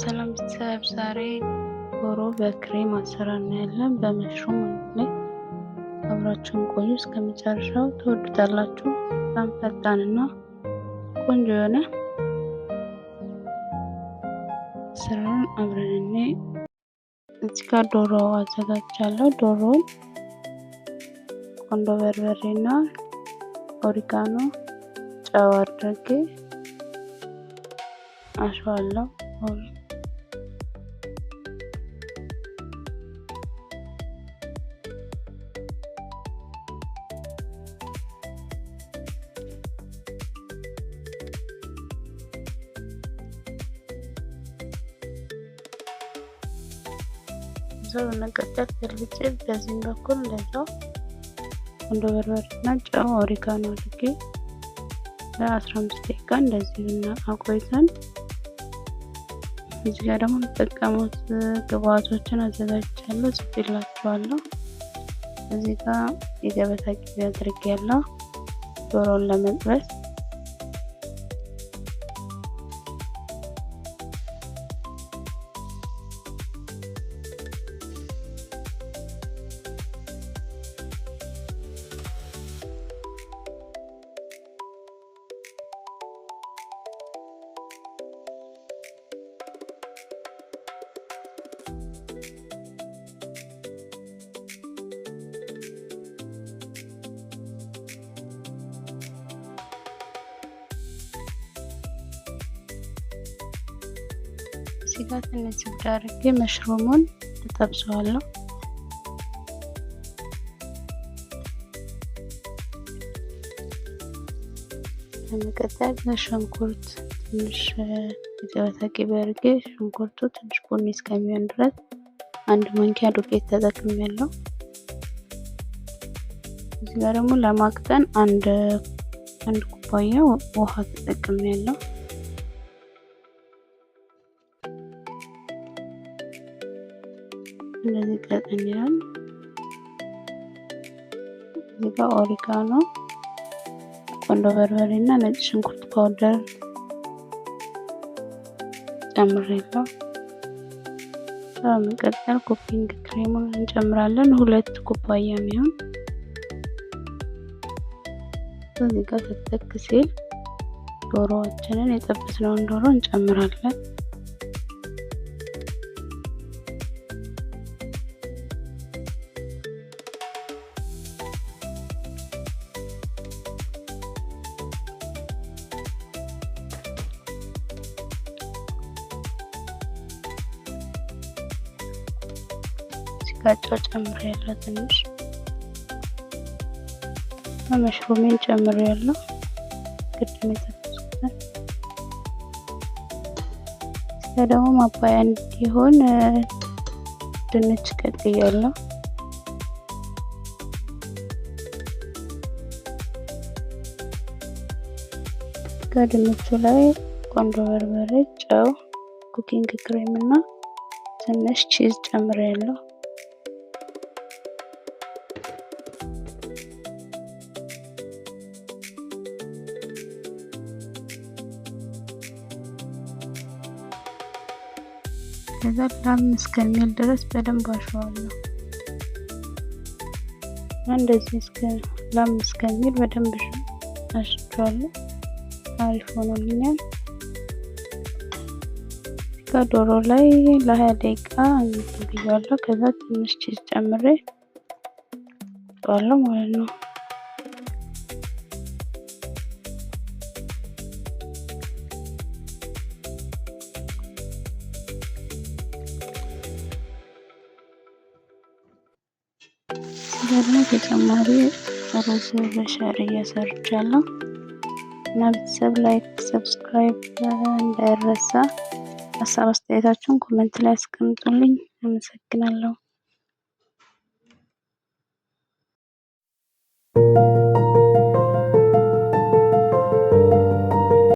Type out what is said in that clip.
ሰላም ቤተሰብ፣ ዛሬ ዶሮ በክሬም አሰራር እናያለን። በ mushroom ማለት ነው። አብራችሁን ቆዩ እስከ መጨረሻው ትወዱታላችሁ። በጣም ፈጣንና ቆንጆ የሆነ አሰራሩን አብረን እኔ እዚህ ጋር ዶሮ አዘጋጅቻለሁ። ዶሮውን ቆንዶ በርበሬና oregano፣ ጨው አድርጌ አሸዋለሁ። እዛ በመቀጠል ገልብጬ በዚህም በኩል እንደዛው ቆንዶ በርበሬና ጨው oregano አድርጌ ለ15 ደቂቃ እንደዚህ አቆይተን እዚህ ጋር ደግሞ የምጠቀሙት ግብአቶችን አዘጋጅቻለሁ፣ ጽፌላችኋለሁ። እዚህ ጋር የገበታ ቅቤ አድርጌያለሁ ዶሮውን ለመጥበስ። እዚህ ጋር ትንሽ ዝብዳ አድርጌ መሽሩሙን እጠብሰዋለሁ። በመቀጠል ሽንኩርት ትንሽ የገበታ ቅቤ አድርጌ ሽንኩርቱ ትንሽ ቡኒ እስከሚሆን ድረስ አንድ ማንኪያ ዱቄት ተጠቅሜያለሁ። እዚህ ጋር ደግሞ ለማቅጠን አንድ ኩባያ ውሃ ተጠቅሜያለሁ። እንደዚህ ቀጠን ይላል። እዚህ ጋር oregano፣ ቆንዶ በርበሬ እና ነጭ ሽንኩርት powder ጨምሬያለሁ። በመቀጠል cooking cream ኡን እንጨምራለን፣ 2 ኩባያ የሚሆን። እዚህ ጋር ተተክ ሲል ዶሮዋችንን የጠበስነውን ዶሮ እንጨምራለን። ጨው ጨምሬያለሁ፣ ትንሽ mushroom ኤን ጨምሬያለሁ፣ ቅድም የጠበስኩትን። እዚህ ደግሞ ማባያ እንዲሆን ድንች ቀቅያለሁ። ከድንቹ ላይ ቆንዶ በርበሬ፣ ጨው፣ cooking cream እና ትንሽ cheese ጨምሬያለሁ። ከዛ ላም እስከሚል ድረስ በደንብ አሸዋለሁ። እንደዚህ እስከ ላም እስከሚል በደንብ አሽቸዋለሁ። አሪፍ ሆኖልኛል። ዶሮ ላይ ለ20 ደቂቃ ብያለሁ። ከዛ ትንሽ cheese ጨምሬ ጠዋለሁ ማለት ነው። ደግሞ ተጨማሪ ሩዝ በሻዕርያ ሰርቻለሁ እና ቤተሰብ like፣ subscribe እንዳይረሳ። ሀሳብ አስተያየታችሁን comment ላይ አስቀምጡልኝ። አመሰግናለሁ።